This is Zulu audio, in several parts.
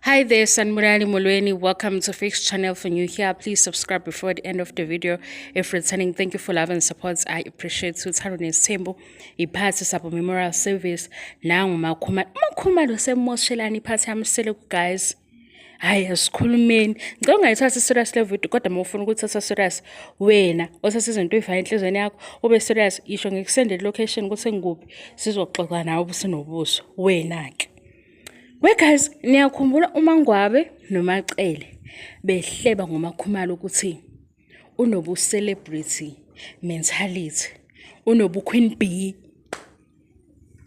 Hi there, Sanibonani Molweni. Welcome to Fix Channel. For new here, please subscribe before the end of the video. If returning, thank you for love and support. I appreciate Uthando Nesithembu. Iphathi sabo memorial service. Nangu uMakhumalo. UMakhumalo semoshelani iphathi yaMseleku guys. Hayi asikhulumeni. Ngicela ungayithathi serious le video kodwa uma ufuna ukuthatha serious wena othatha izinto uyifake enhliziyweni yakho ube serious isho ngikusendele location ukuthi ngikuphi sizoxoxa nawe ubuso nobuso wena-ke. We guys, niyakhumbula uMangwabe noMacele behleba ngoMakhumalo ukuthi unobu-celebrity mentality, unobu-queen bee.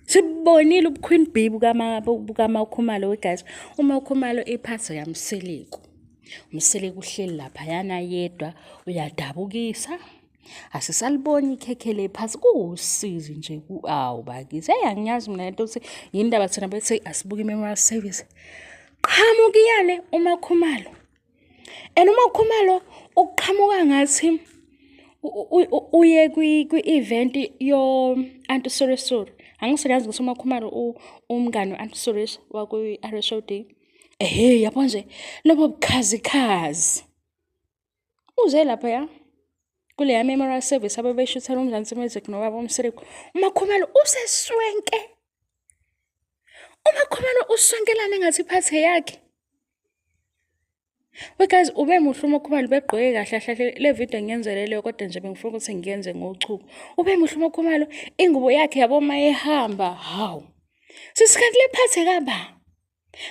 Sibonile ubu-queen bee bukaMakhumalo we guys. UMakhumalo iphatha yaMseleku. UMseleku uhleli laphayana yedwa uyadabukisa. Asisaliboni ikhekhe le phasi kuwusizi nje awu bakithi. Hey angiyazi mina lento ukuthi yini indaba thina bethi asibuke i-memorial service. Qhamukiyane uMakhumalo. And uMakhumalo uqhamuka ngathi uye kwi-event yo-Aunty Surisuri. Angiseyazi ukuthi uMakhumalo umngani we-Aunty Suris wakwi-R_H_O_D. Ehhe yabo nje lobo bukhazikhazi. Uze laphaya kuleya memorial service ababeshuthela uMzansi Magic nobaba uMseleku. UMakhumalo useswenke. UMakhumalo uswenkelana engathi iphathe yakhe. We guys, ube muhle uMakhumalo begqoke kahle kahle le video ngiyenzele leyo kodwa nje bengifuna ukuthi ngiyenze ngochuku. Ube muhle uMakhumalo ingubo yakhe yabo uma ehamba hawu. Sisikanti lephathe kaba.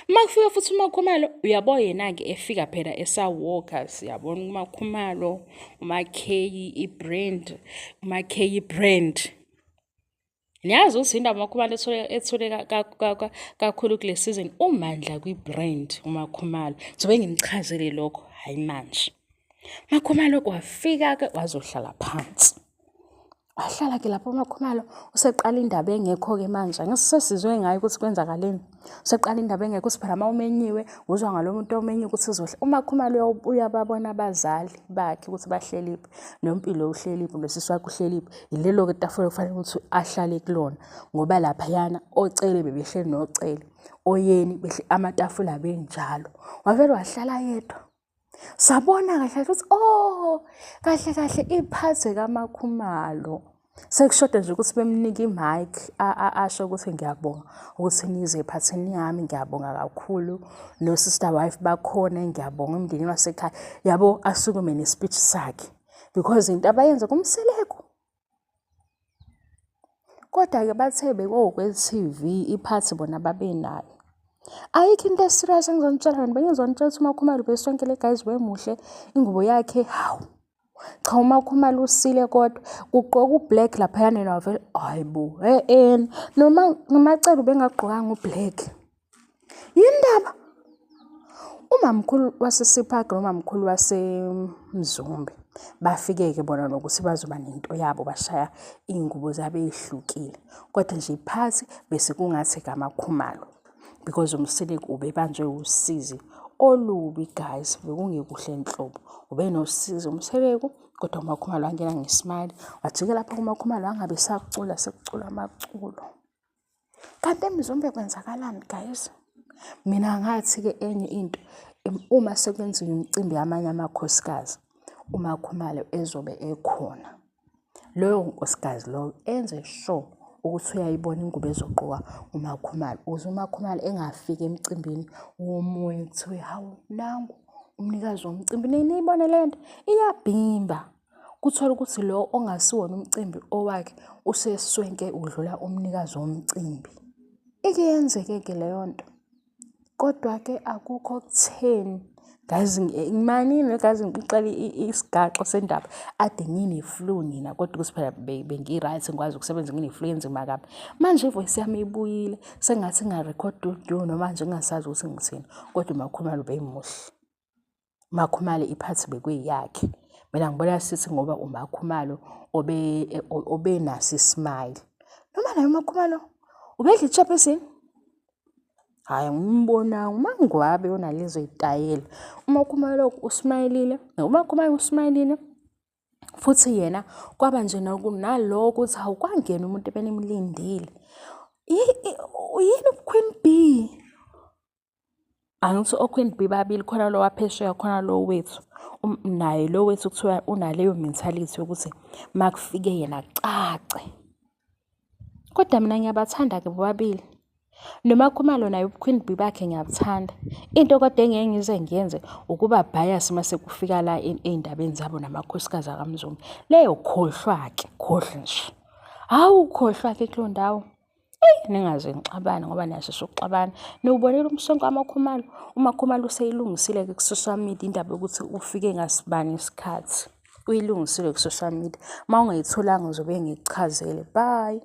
Uma kufika futhi uMakhumalo uyabo yena-ke efika phela esawalka siyabona uMakhumalo, uMakheyi i-brand, uMakheyi brand. Niyazi ukuthi indaba uMakhumalo ethule kakhulu kule season umandla kwi-brand uMakhumalo. Ngizobe ngimchazele lokho hhayi manje. Makhumalo wafika-ke wazohlala phansi. Wahlala-ke lapho uMakhumalo useqala indaba engekho-ke manje. Angithi sesizwe ngayo ukuthi kwenzakaleni. Useqala indaba engekho ukuthi phela uma umenyiwe uzwa ngalo muntu omenyiwe ukuthi uzohla. UMakhumalo uyababona abazali bakhe ukuthi bahleliphi, noMpilo uhleliphi, nosisi wakhe uhleliphi. Yilelo-ke tafula okufanele ukuthi ahlale kulona ngoba laphayana oCele bebehleli noCele, Oyeni amatafula abenjalo. Wavele wahlala yedwa. Sabona kahle kahle ukuthi oh kahle kahle iphathe kaMakhumalo. Sekushoda nje ukuthi bemnike i-mic asho ukuthi ngiyabonga ukuthi nize ephathini yami, ngiyabonga kakhulu. No-sister wife bakhona, ngiyabonga emndenini wasekhaya. Yabo asukume ne-speech sakhe because into abayenza kuMseleku. Kodwa-ke bathe bekokwe-T_V iphathi bona babenayo. Ayikho into e-serious engizonitshela yona, bengizonitshela ukuthi uMakhumalo ubesonkele guys wemuhle ingubo yakhe hawu. Cha uMakhumalo usile kodwa kugqoka u-black laphayana yena wavele hayi bo he-ena noma noMacele ubengagqokanga u-black. Yini ndaba? Umamkhulu waseSiphaga nomamkhulu waseMzumbe bafike-ke bona nokuthi bazoba nento yabo bashaya iy'ngubo zabo ey'hlukile. Kodwa nje iphathi bese kungathi kaMakhumalo because uMseleku ubebanjwe usizi olubi guys, bekungekuhle nhlobo. Ubenosizi uMseleku kodwa uMakhumalo wangena nge-smile wajika lapho kuMakhumalo wangabe esacula sekucula amaculo. Kanti eMzumbe kwenzakalani guys? Mina ngathi-ke enye into uma sekwenziwa imicimbi yamanye amakhosikazi uMakhumalo ezobe ekhona. Loyo nkosikazi loyo enze sure ukuthi uyayibona ingubo ezogqokwa uMakhumalo ukuze uMakhumalo engafiki emcimbini womunye kuthiwe hawu nangu umnikazi womcimbi. Niyibone le nto iyabhimba. Kuthola ukuthi lo ongasiwona umcimbi owakhe useswenke udlula umnikazi womcimbi. Ike yenzeke-ke leyo nto. Kodwa-ke akukho okutheni. Guys, ngimanini guys ngixoxela isigaxo sendaba. Ade ngine-flu nina kodwa ukuthi phela bengi-right ngikwazi ukusebenza ngine-flu enzima kabi. Manje i-voice yami ibuyile sengathi ngingarekhoda udu noma nje ngingasazi ukuthi ngithini. Kodwa uMakhumalo ubemuhle. UMakhumalo iphathi bekuyiyakhe. Mina ngibona sithi ngoba uMakhumalo obenaso i-smile. Noma naye uMakhumalo ubedla i-chappies yini? Hhayi angimbonanga uMangwabe onalezo y'tayela. UMakhumalo usmayilile, uMakhumalo usmayilile futhi yena kwaba nje naloko ukuthi hawu kwangena umuntu ebenimlindile. Yini ubu-Queen Bee? Angithi o-Queen Bee babili khona lo waphesheya khona lo wethu. Naye lo wethu kuthiwa unaleyo mentality yokuthi makufike yena kucace. Kodwa mina ngiyabathanda-ke bobabili. NoMaKhumalo naye ubuQueen Bee bakhe ngiyabuthanda. Into kodwa engeke ngize ngiyenze ukuba bias uma sekufika la ey'ndabeni zabo namakhosikazi akaMzumbe. Leyo khohlwa-ke, khohlwa nje. Hawu khohlwa-ke kuleyo ndawo. Eyi ningaze nixabane ngoba niyashesha ukuxabana. Niwubonile umsonko kaMaKhumalo? UMaKhumalo useyilungisile-ke ku-social media indaba yokuthi ufike ngasibani isikhathi. Uyilungisile ku-social media. Uma ungayitholanga ngizobe ngikuchazele. Bye.